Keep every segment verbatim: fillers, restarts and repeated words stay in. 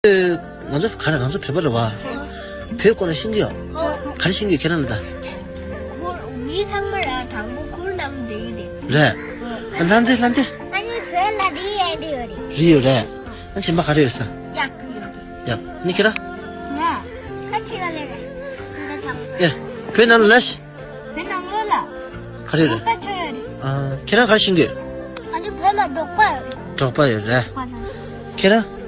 ང་ཚོ་ག་རེ་ང་ཚོ་བོད་པ་རེད་བ། བོད་སྐོར་ལ་ཤེས་ཀྱི་ཡོད། ག་རེ་ཤེས་ཀྱི་ཡོད་ཁྱེད་རང་ལ་ད། ཁུར་མི་ཚང་མ་ར་དང་པོ་ཁུར་ནང་བསྡད་ཀྱི་རེད། རེད། ལྷ་མཛེས་ལྷ་མཛེས། ཨ་ནི་བོད་ལ་རི་ཡན་དེ་ཡོད་རེད། རི་ཡོད་རེད། ཨ་གཞན་པ་ག་རེ་ཡོད་ས། ཡག་གི་ཡོད་རེད། ཡག་ནི་ཁྱེད་རང་། ང་། ཁ་ཆེ་ག་ལེ་རེད། ཁ་ཚང་། ཡ། བོད་ནང་ལ་ལ་ཤི། བོད་ནང་ལོགས་ལ། ག་རེ་རེད། ས་ཆ་ཡོད་རེད། ཨ། ཁྱེད་རང་ག་རེ་ཤེས་ཀྱི་ཡོད། ཨ་ནི་བོད་ལ་འབྲོག་པ་ཡོད་རེད། འབྲོག་པ་ཡོད་རེད། ཁྱེད་རང་།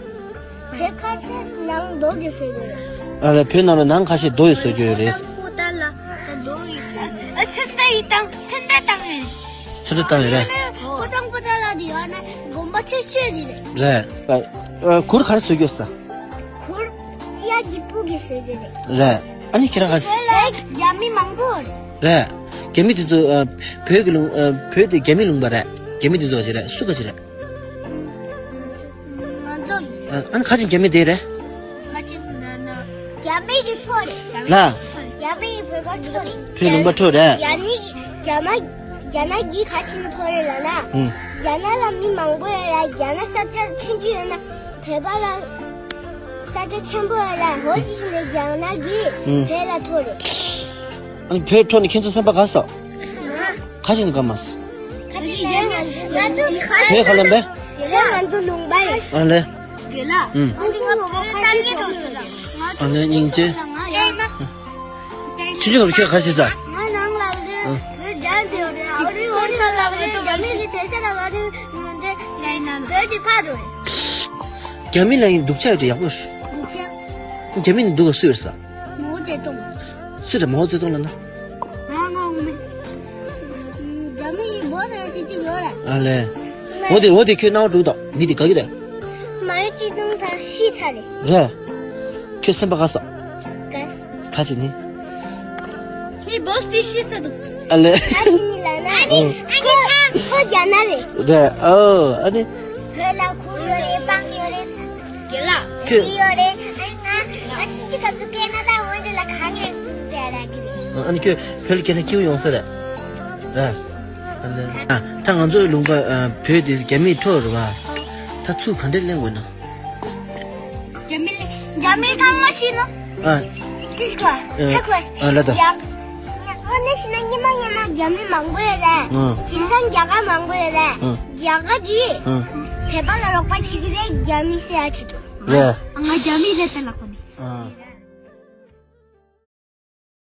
བོད་ཁ་ཤས་ནང་རྡོ་གི་བཟོས་ཡོད་རེད། ཨ་ལས་བོད་ནང་ལ་ནང་ཁ་ཤས་རྡོ་ཡི་བཟོས་ཀྱི་ཡོད་རེད། ཁོ་ད་ལ་རྡོ་ཡི་བཟོས་ཡོད་རེད། ཨ་ཚོན་མདོག་ཡི་དང་ཚོན་མདོག་བཏང་ཡོད་རེད། ཚོན་མདོག་བཏང་ཡོད་རེད། ཁོ་དང་ཁོ་ད་ལ་དེ་ཡོད་ན་དགོན་པ་ཆེ་ཤོས་དེ་རེད། རེད། ཨ་གུར་ག་རེ་བཟོས་ཀྱི་ཡོད་ས། གུར་གཡག་གི་སྤུ་གི་བཟོས་ཀྱི་རེད། རེད། ཨ་ནི་ཁྱེད་རང་ག་རེ། བོད་ལ་རྒྱ་མི་མང་པོ་རེད། རེད། རྒྱ་མི་དེ་ཚོ་ཨ་བོད་ཀྱི་ལུང་ཨ་བོད་དེ་རྒྱ་མི་ལུང་པ་རེད། རྒྱ་མི་དེ་ཚོ་ག་ཅི་རེད། སུ་ག་ཅི་རེད། ང་ཚོ་ཡིན། ཨ་ཨ་ནི་ཁ་ཆེ་རྒྱ་མི་དེ་རེད། ཁ་ཆེ་ན་ན། རྒྱ་མི་གི་ཕྲུ་གུ་རེད། ལ། རྒྱ་མི་གི་བོད་པ་ཕྲུ་གུ་རེད། བོད་ལུང་པ་ཕྲུ་གུ་རེད། རྒྱ་ནི་རྒྱ་མ་རྒྱ་ནག་གི་ཁ་ཆེ་ཕྲུ་གུ་རེད་ལ་ན། ཨུ། རྒྱ་ནག་ལ་མི་མང་པོ་ཡོད་ལ། རྒྱ་ནག་ས་ཆ་ཆུང་ཆུང་ཡོད་ན་བོད་པ་ལ་ས་ཆ་ཆེན་པོ་ཡོད་ལ། འོ་དེ་བཞིན་དུ་རྒྱ་ནག་གི་ཨུ། བོད་ལ་ཕྲུ་གུ་རེད། ཨ་ནི་བོད་ཕྲུ་གུ་ནི་ཁྱེད་ཚོ་སེམས་པ་དགའ་སོང་། ཁ་ཆེ་ནི་དགའ་མ་སོང་། ཁ་ཆེ་ཡིན་ང་ཚོ་ཁ་ཆེ་བོད་ཁ་ལམ་པས། ང་ཚོ་ལུང་པ་ཡིན། ཨ་ལས། དགེ་ལགས། ཨུམ། ང་ཚོ་ང་ཚོ་ལྟ་གི་གྲོགས་སུ་རེད། ང་ཚོ་ཨ་ལས་སྙིང་རྗེ། ང་ཡིན་ན། ཆུང་ཆུང་ལ་ཁྱོད་ག་རེ་བྱེད་ས། ང་ནང་ལ་རེད། ཨུམ། བོད་རྒྱལ་དེ་རེད། ཨ་རི་ཝང་ཁ་ལ་རེད། རྒྱ་མི་གི་དེ་ཚེ་ལ་རེད། འདི་ཡིན་ན་བོད་ཀྱི་ཕ་རེད། རྒྱ་མི་ལ་ཡིན་སྡུག་ཅག་ཡོད་དེ་ཡག་པོ་རེད། སྡུག་ཅག་རྒྱ་མི་ནི་སྡུག་ག་སུ་ཡོད་ས། མའོ་ཙེ་ཏུང་། སུ་རེད་མའོ་ཙེ་ཏུང་ལ་ན། ང་ང་ངོ་མ། རྒྱ་མི་ཡི་བོ་ཟེར་བ་ཞིག་ཅིག་ཡོད་རེད། ཨ་ལས། འོ་དེ་འོ་དེ་ཁྱོད་སྣང་བ་འགྲོ་གི་འདུག་མི་དེ་དགའ་གི་འདུག་མའོ་ཙེ་ཏུང་ད་ཤི་ཚར་རེད། རེད། ཁྱོད་སེམས་པ་དགའ་སོང་། དགའ་སོང་། ཁ་ཆེ་ནི། ངའི་བོ་དེ་ཤི་ས་འདུག་ཨ་ལས། ཁ་ཆེ་ནི་ལ་ན། ཨོ། ཁོ་ཁོ་རྒྱ་ནག་རེད། རེད། ཨོ་ཨ་ནི། བོད་ལ་ཁུར་ཡོད་རེད། པང་ཡོད་རེད། དགེ་ལགས། ཁྱོད། ཡོད་རེད། ཨ་ང་ཨ་ཕྱིན་ཅི་ག་ཚོད་སྐད་ན་ད་འོན་ཏེ་ལ་གང་ངས་ཟེར་ར་གི་རེད། ཨ་ནི་ཁྱོད་བོད་ལ་སྐྱེས་ན་སྐྱིད་པོ་ཡོང་ས་རེད། ར། ཨ་ལེ། ཨ་ད་ང་ཚོའི་ལུང་པ་ཨ་བོད་དེ་རྒྱ་མིའི་ཁྲོད་རེད་བ། ད་ཚུར་ག་འདྲས་ལེན་དགོས་ན། རྒྱ་མི་རྒྱ་མི་ཚང་མ་ཤི་ན། ཨ། This class. ཨ་ཧ་ཁོས། ཨ་ལ་ད། ཡ། ཨ་ནི་ཤི་ན་ཉི་མ་ཉི་མ་རྒྱ་མི་མང་པོ་ཡོད་རེད། ཨ། དེང་སང་རྒྱ་གར་མང་པོ་ཡོད་རེད། ཨ། རྒྱ་གར་གྱིས། ཨ། བོད་པ་ལ་རོགས་པ་བྱེད་ཀྱི་རེད། རྒྱ་མི་བསད་ཡ་བྱེད་དོ། རེད། ང་རྒྱ་མི་རེད་དེ་ལ་ཁོ་ནི། ཨ།